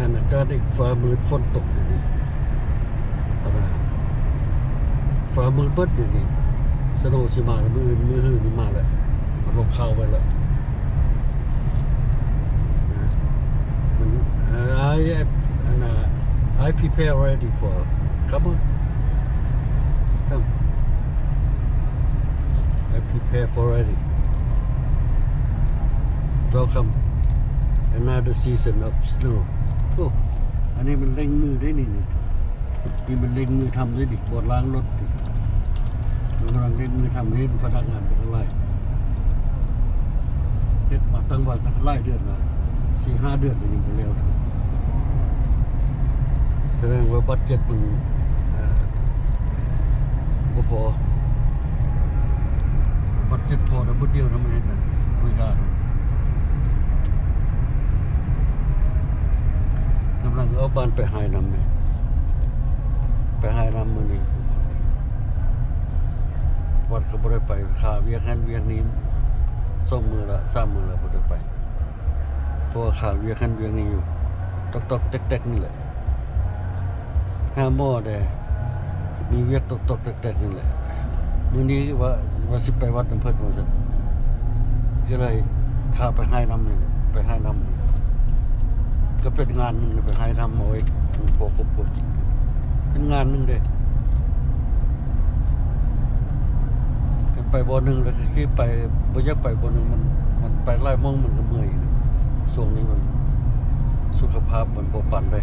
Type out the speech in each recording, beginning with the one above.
ອາກາດນີ້ຟ້າມືດ ຝົນຕົກຢູ່ນີ້ ອັນນ່າ ຟ້າມືດເບິດຢູ່ນີ້. ສະໂນຊິມາມື້ອື່ນ ມື້ຮືນີ້ມາແລ້ວ ມັນລົງຂ່າວໄວ້ແລ້ວ. ມັນ I ອັນນ່າ I prepare already for, come on, come, I prepare for already. Welcome another season of snow. ໂອ້ ອັນນີ້ມັນເລັ່ງມືໄດ໋ນີ້ ນີ້ ນີ້ມັນເລັ່ງມືທຳເດ້ນີ້ ບ່ອນລ້າງລົດນີ້ ມັນກຳລັງເລັ່ງມືທຳ. ເຫັນພະນັກງານເພິ່ນກະຫຼາຍ ເຮັດມາຕັ້ງວ່າຫຼາຍເດືອນລະ ສີ່ຫ້າເດືອນລະ ຍັງບໍ່ແລ້ວ. ສະແດງວ່າບັດເຈັດມັນ ເອີ ບໍ່ພໍ ບັດເຈັດພໍນະ ບຶດດຽວນະ ມັນເຮັດນະ ຄຸຍການ. ກຳລັງເອົາບ້ານໄປໄຮ່ນຳນີ້ ໄປໄຮ່ນຳມື້ນີ້ ວັດກະບໍ່ໄດ້ໄປ ຄາວຽກຫັ້ນວຽກນີ້ ສອງມື້ລະ ສາມມື້ລະ ບໍ່ໄດ້ໄປ ເພາະວ່າຄາວຽກຫັ້ນວຽກນີ້ຢູ່ ຕອກໆແຕກໆນີ້ແຫຼະ. ຫາໝໍແດ່ ມີວຽກຕອກໆແຕກໆນີ້ແຫຼະ. ມື້ນີ້ວ່າ ວ່າຊິໄປວັດນຳເພິ່ນວ່າຊັ້ນ ກະເລີຍຂ້າມໄປໄຮ່ນຳນີ້ແຫຼະ ໄປໄຮ່ນຳ ກະເປັນງານໜຶ່ງ ໄປໄຮ່ນຳ ເອົາໄວ້ພໍຄົບພໍກິນ ເປັນງານໜຶ່ງເດ້. ໄປບ່ອນໜຶ່ງລະຄືໄປ ບໍ່ຢາກໄປບ່ອນໜຶ່ງ ມັນ ມັນໄປຫຼາຍໝ່ອງມັນກະເມື່ອຍ. ຊ່ວງນີ້ມັນ ສຸຂະພາບມັນບໍ່ປານໃດ. ກ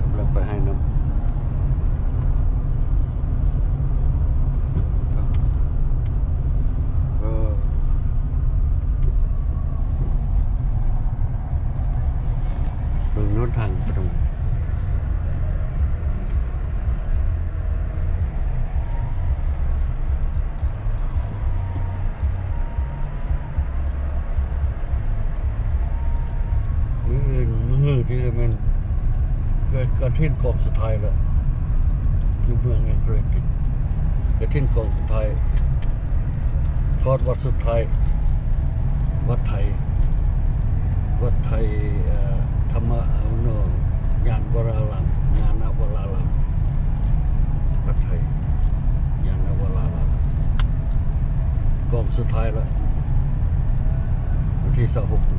ຳລັງໄປໄຮ່ນຳ ເອີ ເບິ່ງຫົນທາງໄປຕົງ ມື້ອື່ນ ມື້ຮືນີ້ແມ່ນກະ ກະຖິນກອງສຸດທ້າຍແລ້ວ ຢູ່ເມືອງແອງເກີລ ກະຖິນກອງສຸດທ້າຍ ທອດວັດສຸດທ້າຍ ວັດໄທ ວັດໄທ ເອີ ທຳມະ ເອີ ຍານວະລາລາມ ຍານະວະລາລາມ ວັດໄທ ຍານະວະລາລາມ ກອງສຸດທ້າຍລະ ວັນທີຊາວຫົກ ມັ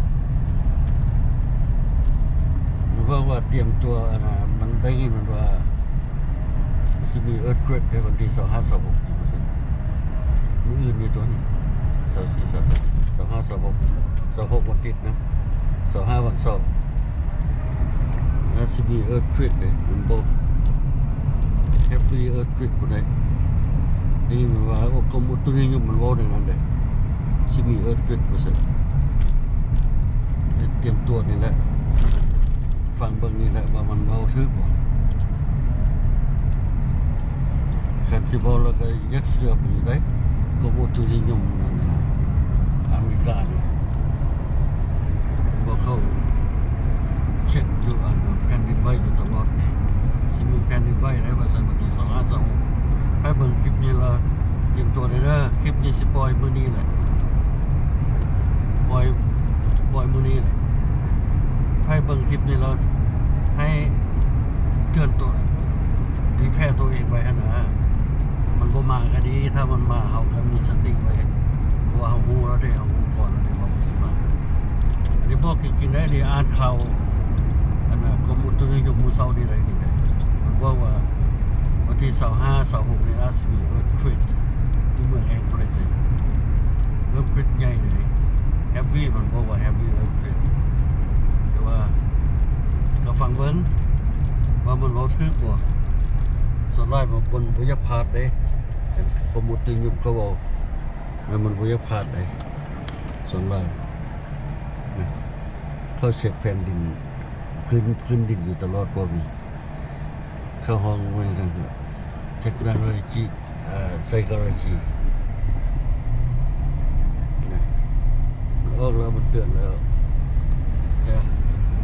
ນເວົ້າວ່າຕຽມຕົວ ອັນນ່າ ມັນໄດ້ຍິນມັນວ່າ ຊິມີເອີດຄວິກເດ້ ວັນທີຊາວຫ້າ ຊາວຫົກ ນີ້ວ່າຊັ້ນ. ມື້ອື່ນນີ້ຕົວະ ນີ້ ຊາວສີ່ ຊາວຫ້າ ຊາວຫົກ ຊາວຫົກ ວັນທິດນະ ຊາວຫ້າ ວັນເສົາ ອາດຊິມີເອີດຄວິກເດ້ ມັນບໍ່ເຮັບວີເອີດຄວິກພຸ້ນໃດ. ນີ້ມັນວ່າ ໂອ້ ກົມອຸຕຸນິຍົມມັນເວົ້າແນວນັ້ນເດ້ ຊິມີເອີດຄວິກວ່າຊັ້ນ. ຕຽມຕົວນີ້ແຫຼະ ຟັງເບິ່ງນີ້ແຫຼະວ່າມັນເວົ້າຖືກບໍ່. ຄັນຊິເວົ້າແລ້ວກະຢ່າເຊື່ອໄປຢູ່ໃດ໋ ກົມອຸຕຸນິຍົມອັນນ່າ ອາເມລິການີ້ ພວກເຂົາເຊັກຢູ່ ອັນ ແຜ່ນດິນໄຫວຢູ່ຕະຫຼອດ ຊິມີແຜ່ນດິນໄຫວໃດ໋ວ່າຊັ້ນ ວັນທີຊາວຫ້າ ຊາວຫົກ. ໃຜເບິ່ງຄລິບນີ້ລະຕຽມຕົວໄດ້ເດີ ຄລິບນີ້ຊິປ່ອຍມື້ນີ້ແຫຼະ ປ່ອຍ ປ່ອຍມື້ນີ້ແຫຼະ. ໃຜເບິ່ງຄລິບນີ້ລະໃຫ້ເຕືອນຕົວ prepare ຕົວເອງໄວ້ຫັ້ນນະ ມັນບໍ່ມາກະດີ ຖ້າມັນມາເຮົາກະມີສະຕິໄວ້ ເພາະວ່າເຮົາຮູ້ແລ້ວເດ້ ເຮົາຮູ້ກ່ອນແລ້ວເດ້ວ່າມັນຊິມາ. ອັນນີ້ບອກຈິງໆໄດ໋ ນີ້ອ່ານຂ່າວ ອັນນ່າ ກົມອຸຕຸນິຍົມມື້ເຊົ້ານີ້ໄດ໋ ນີ້ໄດ໋ ເພິ່ນບອກວ່າ ວັນທີຊາວຫ້າ ຊາວຫົກນີ້ອາດຊິມີເອີດຄວິກຢູ່ເມືອງແອງເກີລ ເອີດຄວິກໃຫຍ່ເລີຍ ເຮັບວີ ເພິ່ນບອກວ່າເຮັບວີເອີດຄວິກ. ແຕ່ວ່າກະຟັງເບິ່ງວ່າມັນເວົ້າຖືກບໍ່ ສ່ວນຫຼາຍມັນບໍ່ຢາກພາດເດ້ ກົມອຸຕຸນິຍົມເຂົາເວົ້າ ມັນບໍ່ຢາກພາດໃດ໋ ສ່ວນຫຼາຍນະ ເຂົາເຊັກແຜ່ນດິນ ພື້ນ ພື້ນດິນຢູ່ຕະຫຼອດພວກນີ້ ເຂົາຮ້ອງວ່າຈັ່ງຊັ້ນ ເທັກໂນໂລຊີ ເອີ ໄຊໂຄໂລຊີ ນະ ມັນອອກແລ້ວ ມັນເຕືອນແລ້ວ ແຕ່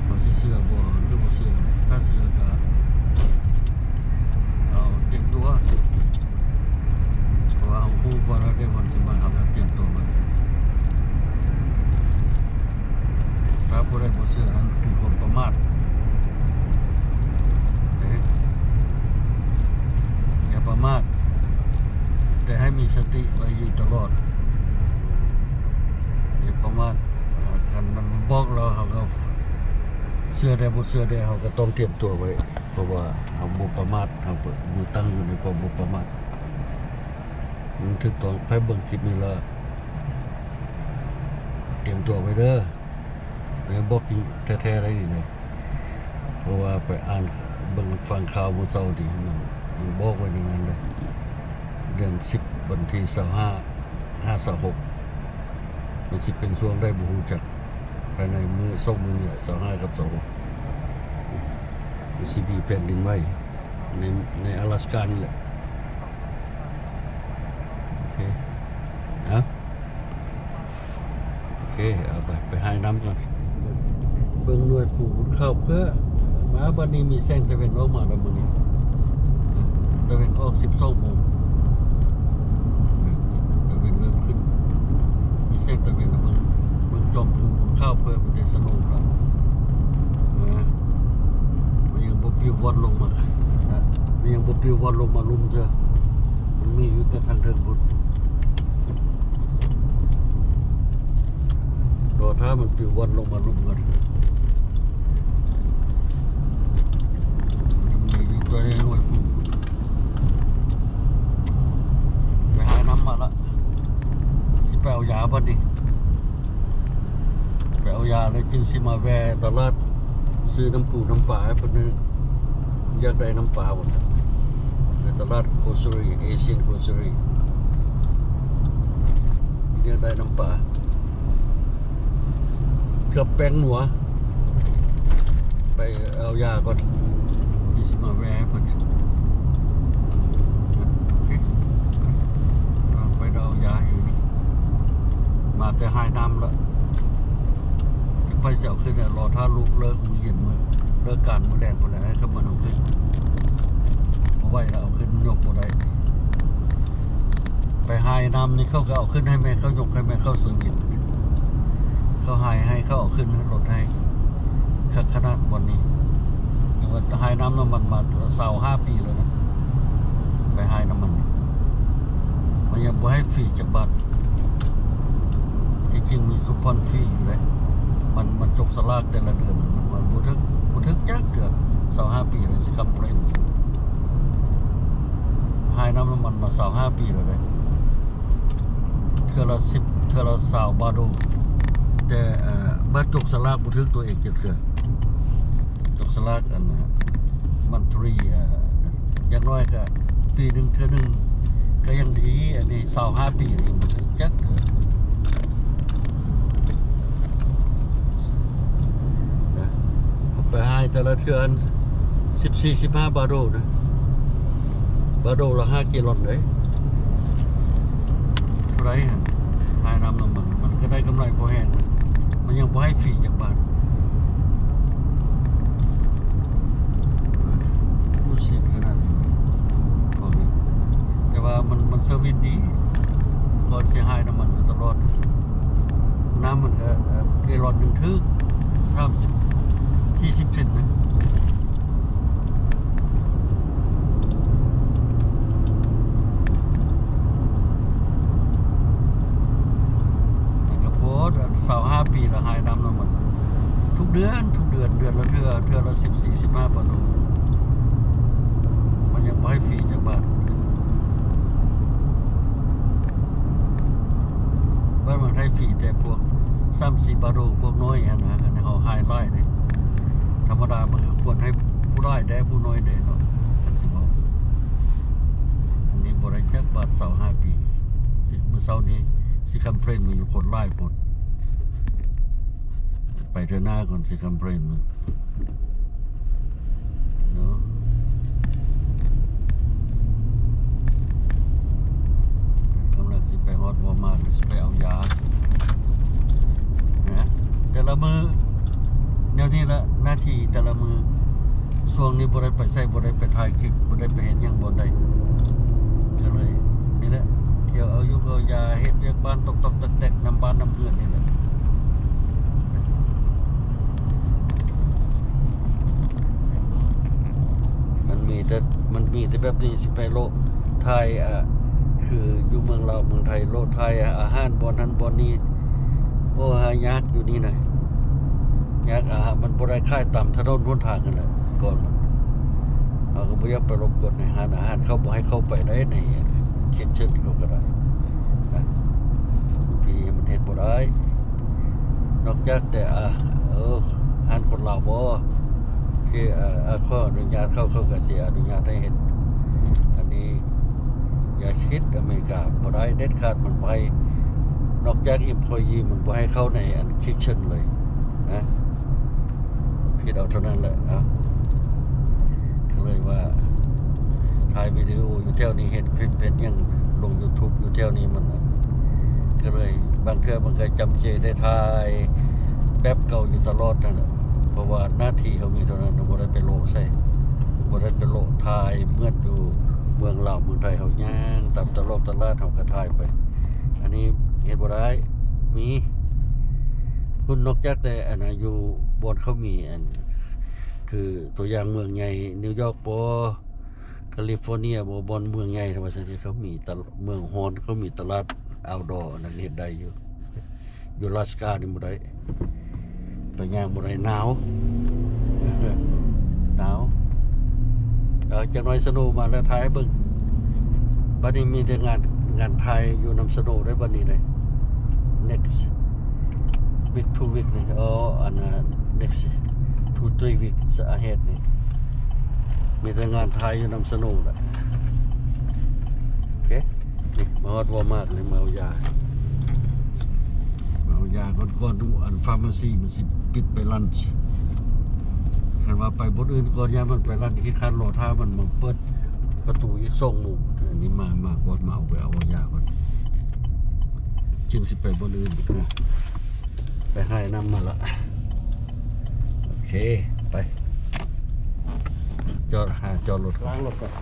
ເຮົາຊິເຊື່ອບໍ່ ຫຼືບໍ່ເຊື່ອ ຖ້າເຊື່ອກະ ສະຕິໄວ້ຢູ່ຕະຫຼອດ ຢ່າປະໝາດ. ຄັນມັນບອກແລ້ວ ເຮົາກໍເຊື່ອແດ່ບໍ່ເຊື່ອແດ່ ເຮົາກໍຕ້ອງຕຽມຕົວໄວ້ ເພາະວ່າເຮົາບໍ່ປະໝາດ ເຮົາຢູ່ ຕັ້ງຢູ່ໃນຄວາມບໍ່ປະໝາດ. ມັນຖືກຕ້ອງ ໃຜເບິ່ງຄລິບນີ້ແລ້ວ ຕຽມຕົວໄວ້ເດີ້ ແມ່ນບອກແທ້ໆໄດ໋ນີ້ນະ. ເພາະວ່າໄປອ່ານເບິ່ງຟັງຂ່າວມື້ເຊົ້ານີ້ ມັນ ມັນບອກໄວ້ໃນນັ້ນເດ້ ເດືອນສິບ ວັນທີຊາວຫ້າ ຫາ ຊາວຫົກ ມັນຊິເປັນຊ່ວງໃດບໍ່ຮູ້ຈັກ ພາຍໃນມື້ສອງມື້ນີ້ແຫຼະ ຊາວຫ້າກັບຊາວຫົກ ມັນຊິມີແຜ່ນດິນໄຫວໃນ ໃນອາລາສການີ້ແຫຼະ. ໂອເຄ ເອົາ ໂອເຄ ເອົາໄປ ໄປຫາຍນ້ຳກ່ອນ. ເບິ່ງໜ່ວຍພູຂາວເຜືອ ມາບັດນີ້ມີແສງຕາເວັນອອກມາແລ້ວມື້ນີ້ ຕາເວັນອອກສິບສອງໂມງ ຕາເວັນເລີ່ມຂຶ້ນ ມີແສງຕາເວັນ. ເບິ່ງ ເບິ່ງຈອມພູຂາວເຜືອ ມີແຕ່ສະໂນລະ ເອີ ມັນຍັງບໍ່ປິວວ່ອນລົງມາ ມັນຍັງບໍ່ປິວວ່ອນລົງມາລຸ່ມເທື່ອ ມັນມີຢູ່ແຕ່ທາງເທິງພຸ້ນ. ລໍຖ້າມັນປິວວ່ອນລົງມາລຸ່ມກ່ອນ. ມັນມີຢູ່ຕົວໃນໜ່ວຍພູ ໄປຫາຍນ້ຳມາລະ ຊິໄປເອົາຢາບັດນີ້ ໄປເອົາຢາແລ້ວຈຶ່ງຊິມາແວ່ຕະຫຼາດ ຊື້ນ້ຳປູນ້ຳປາໃຫ້ເພິ່ນ ຢາກໄດ້ນ້ຳປາວ່າຊັ້ນ ໄປຕະຫຼາດໂກເຊີຣີ ເອຊຽນໂກເຊີຣີ ຢາກໄດ້ນ້ຳປາກັບແປ້ງນົວ. ໄປເອົາຢາກ່ອນ ຊິມາແວ່ໃຫ້ເພິ່ນ. ໂອເຄ ກຳລັງໄປເອົາຢາຢູ່ນີ້ ມາແຕ່ຫາຍນ້ຳລະ ໄປຊິເອົາຂຶ້ນ ລໍຖ້າລູກເລີກໂຮງຮຽນມື້ ເລີກການມື້ແລງພຸ້ນແຫຼະ ໃຫ້ເຂົາມາເອົາຂຶ້ນ ບໍ່ໄຫວລະ ເອົາຂຶ້ນຍົກບໍ່ໄດ້. ໄປຫາຍນ້ຳນີ້ ເຂົາກໍເອົາຂຶ້ນໃຫ້ແມ່ເຂົາຍົກ ໃຫ້ແມ່ເຂົາເຊີວິດ ເຂົາຫາຍໃຫ້ ເຂົາເອົາຂຶ້ນລົດໃຫ້ ຄັກຂະໜາດບ່ອນນີ້. ຍັງວ່າຫາຍນ້ຳ ນ້ຳມັນມາຊາວຫ້າປີແລ້ວນະ ໄປຫາຍນ້ຳມັນນີ້ ມັນຍັງບໍ່ໃຫ້ຟຣີຈັກບາດ. ທີ່ຈິງມີຄູປອນຟຣີຢູ່ເດ້ ມັນ ມັນຈົກສະຫຼາກແຕ່ລະເດືອນ ມັນບໍ່ຖືກ ບໍ່ຖືກຈັກເທື່ອ ຊາວຫ້າປີແລ້ວ ຊິຄອມເພລນ ຫາຍນ້ຳມັນມາຊາວຫ້າປີແລ້ວເດ້. ເທື່ອລະສິບ ເທື່ອລະຊາວບາໂດ ແຕ່ ເອີ ມາຈົກສະຫຼາກບໍ່ຖືກຕົວເອງຈັກເທື່ອ ຈົກສະຫຼາກອັນ ມັນທຣີ ເອີ ຢ່າງໜ້ອຍກະປີໜຶ່ງເທື່ອໜຶ່ງກະຍັງດີ. ອັນນີ້ຊາວຫ້າປີນີ້ບໍ່ຖືກຈັກເທື່ອ. ໄປຫາຍແຕ່ລະເທື່ອສິບສີ່ ສິບຫ້າບາໂດນະ ບາໂດລະຫ້າເກລອນເດ້. ເທົ່າໃດຫັ້ນ ຫາຍນ້ຳ ນ້ຳມັນ ມັນກໍໄດ້ກຳໄລພໍແຮງ ມັນຍັງບໍ່ໃຫ້ຟຣີຈັກບາດ. ຜູ້ຊິດຂະໜາດນີ້ ບອກເລີຍ ແຕ່ວ່າມັນ ມັນເຊີວິດດີ ກ່ອນຊິຫາຍນ້ຳມັນຢູ່ຕະຫຼອດ. ນ້ຳມັນກໍ ເອີ ເກລອນໜຶ່ງຖືກ ສາມສິບ ສີ່ສິບເຊັນນະ. ມັນກໍໂພດ ອັນຊາວຫ້າປີລະຫາຍນ້ຳ ນ້ຳມັນ ທຸກເດືອນ ທຸກເດືອນ ເດືອນລະເທື່ອ ເທື່ອລະສິບສີ່ ສິບຫ້າບາໂດ ມັນຍັງບໍ່ໃຫ້ຟຣີຈັກບາດ. ບ້ານເມືອງໄທຟຣີແຕ່ພວກສາມສີ່ບາໂດ ພວກນ້ອຍຫັ້ນນະ ອັນນີ້ເຮົາຫາຍຫຼາຍເດ້. ທຳມະດາມັນກໍຄວນໃຫ້ຜູ້ຫຼາຍແດ່ ຜູ້ນ້ອຍແດ່ເນາະ ຄັນຊິເວົ້າ. ອັນນີ້ບໍ່ໄດ້ຈັກບາດ ຊາວຫ້າປີ ຊິ ມື້ເຊົ້ານີ້ຊິຄອມເພລນມາຢູ່ ຄົນຫຼາຍໂພດ. ໄປເທື່ອໜ້າກ່ອນຊິຄອມເພລນມາເນາະ. ກຳລັງຊິໄປຮອດວໍມາດ ຊິໄປເອົາຢານະ ແຕ່ລະມື້ແນວນີ້ລະ ໜ້າທີ່ແຕ່ລະມື້. ຊ່ວງນີ້ບໍ່ໄດ້ໄປໃສ ບໍ່ໄດ້ໄປຖ່າຍຄລິບ ບໍ່ໄດ້ໄປເຮັດຫຍັງບ່ອນໃດ ກໍເລີຍນີ້ແຫຼະ ທ່ຽວເອົາຢູ່ເອົາຢາ ເຮັດວຽກບ້ານຕອກໆແຕກໆ ນຳບ້ານນຳເຮືອນນີ້ແຫຼະ. ມັນມີແຕ່ ມັນມີແຕ່ແບບນີ້ ຊິໄປໂລະຖ່າຍ ເອີ ຄືຢູ່ເມືອງລາວເມືອງໄທ ເລາະຖ່າຍອາຫານບ່ອນຫັ້ນບ່ອນນີ້ ໂອ້ ຫາຍາກຢູ່ນີ້ນະ ຍາກ. ອາຫານມັນບໍ່ໄດ້ຂາຍຕາມຖະໜົນຫົນທາງຫັ້ນແຫຼະ ກ່ອນມັນ ເຮົາກໍບໍ່ຢາກໄປລົບກວນໃນຮ້ານອາຫານ ເຂົາບໍ່ໃຫ້ເຂົ້າໄປໄດ້ໃນເຂດເຊີນເຂົາກໍໄດ້ນະ ຢູ່ພີ້ມັນເຮັດບໍ່ໄດ້ ນອກຈາກແຕ່ ອາ ເອີ ຮ້ານຄົນລາວບໍ່ ຄື ເອີ ເອີ ຂໍອະນຸຍາດເຂົາ ເຂົາກໍຊິອະນຸຍາດໃຫ້ເຮັດ. ອັນນີ້ຢ່າຄິດ ອາເມລິກາບໍ່ໄດ້ເດັດຂາດ ມັນບໍ່ໃຫ້ ນອກຈາກ employee ມັນບໍ່ໃຫ້ເຂົ້າໃນອັນ kitchen ເລີຍນະ ຄິດເອົາເທົ່ານັ້ນແຫຼະ. ເອົາ ກໍເລີຍວ່າຖ່າຍວິດີໂອຢູ່ແຖວນີ້ ເຮັດຄລິບເຮັດຫຍັງລົງ YouTube ຢູ່ແຖວນີ້ ມັນ ກໍເລີຍບາງເທື່ອມັນກໍຈຳເຈໄດ້ຖ່າຍແບບເກົ່າຢູ່ຕະຫຼອດນັ້ນແຫຼະ ເພາະວ່າໜ້າທີ່ເຮົາມີເທົ່ານັ້ນ ເຮົາບໍ່ໄດ້ໄປເລາະໃສ ບໍ່ໄດ້ໄປເລາະຖ່າຍເໝືອນຢູ່ເມືອງລາວເມືອງໄທ ເຮົາຍ່າງຕາມຕະຫຼອກຕະຫຼາດ ເຮົາກໍຖ່າຍໄປ. ອັນນີ້ເຮັດບໍ່ໄດ້ ມີ ຄຸນນອກຈາກແຕ່ອັນນະ ຢູ່ບ່ອນເຂົາມີອັນ ຄືຕົວຢ່າງເມືອງໃຫຍ່ນິວຢອກບໍ ຄາລີຟໍເນຍບໍ ບ່ອນເມືອງໃຫຍ່ ວ່າຊັ້ນ ທີ່ເຂົາມີຕະ ເມືອງຮ້ອນ ເຂົາມີຕະຫຼາດ outdoor ອັນນັ້ນເຮັດໄດ້ຢູ່. ຢູ່ອາລາສການີ້ບໍ່ໄດ້ ໄປຍ່າງບໍ່ໄດ້ ໜາວ ໜາວ. ເອົາ ຈັກໜ້ອຍສະໂນມາແລ້ວ ຖ່າຍໃຫ້ເບິ່ງ. ບັດນີ້ມີແຕ່ງານ ງານຖ່າຍຢູ່ນຳສະໂນເດ້ ບັດນີ້ເດ້ next week two week ນີ້ ເອີ ອັນ next two three weeks ahead ນີ້ ມີແຕ່ງານຖ່າຍຢູ່ນຳສະໂນແຫຼະ. ໂອເຄ ນີ້ມາຮອດວໍມາດເລີຍ ມາເອົາຢາ ມາເອົາຢາກ່ອນ ກ່ອນອັນ pharmacy ມັນຊິປິດໄປ lunch. ຄັນວ່າໄປບ່ອນອື່ນກ່ອນ ຢ້ານມັນໄປ lunch ຂີ້ຄ້ານລໍຖ້າມັນມາເປີດປະຕູອີກສອງໂມງ. ອັນນີ້ມາ ມາກ່ອນ ມາເອົາ ໄປເອົາຢາກ່ອນ ຈຶ່ງຊິໄປບ່ອນອື່ນນະ. ໄປຫານ້ຳມາລະ ໂອເຄ ໄປ ຈອດ ຫາຈອດລົດ ລ້າງລົດກ່ອນ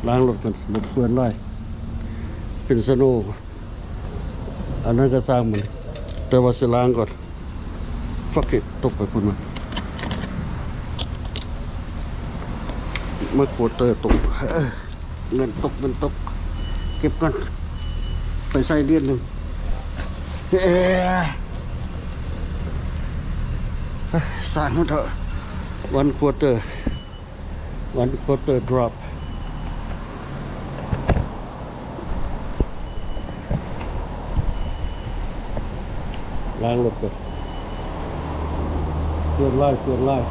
ລ້າງລົດກ່ອນ ລົດເປື້ອນຫຼາຍ ເປັນສະໂນ ອັນນັ້ນກໍຊ່າງມັນ ແຕ່ວ່າຊິລ້າງກ່ອນ. Fuck it ຕົກໄປພຸ້ນມັນ ມາ quarter ຕົກ ເງິນຕົກ ເງິນຕົກ ເກັບກ່ອນ ໄປໃສ່ຫຼຽນໜຶ່ງ. ເອີ ຊ່າງມັນເຖາະ one quarter one quarter drop. ລ້າງລົດກ່ອນ ເປື້ອນຫຼາຍ ເປື້ອນຫຼາຍ.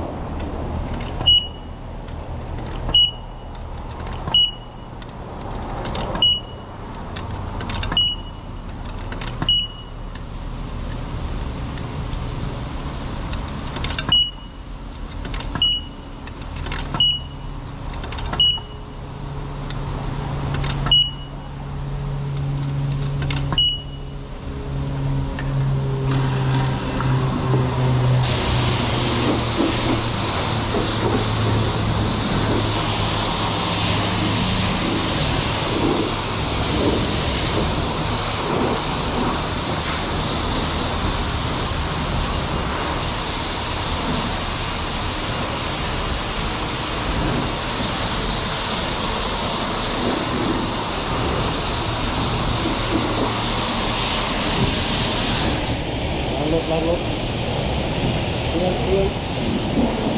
ລ້າງລົດ ລ້າງລົດ ເຄື່ອງ ເຄື່ອງ.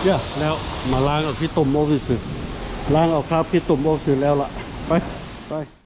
ເຈົ້າ ແລ້ວມາລ້າງເອົາຂີ້ຕົມອອກຊື່ໆ ລ້າງເອົາຄາບຂີ້ຕົມອອກຊື່ແລ້ວລະ ໄປ ໄປ.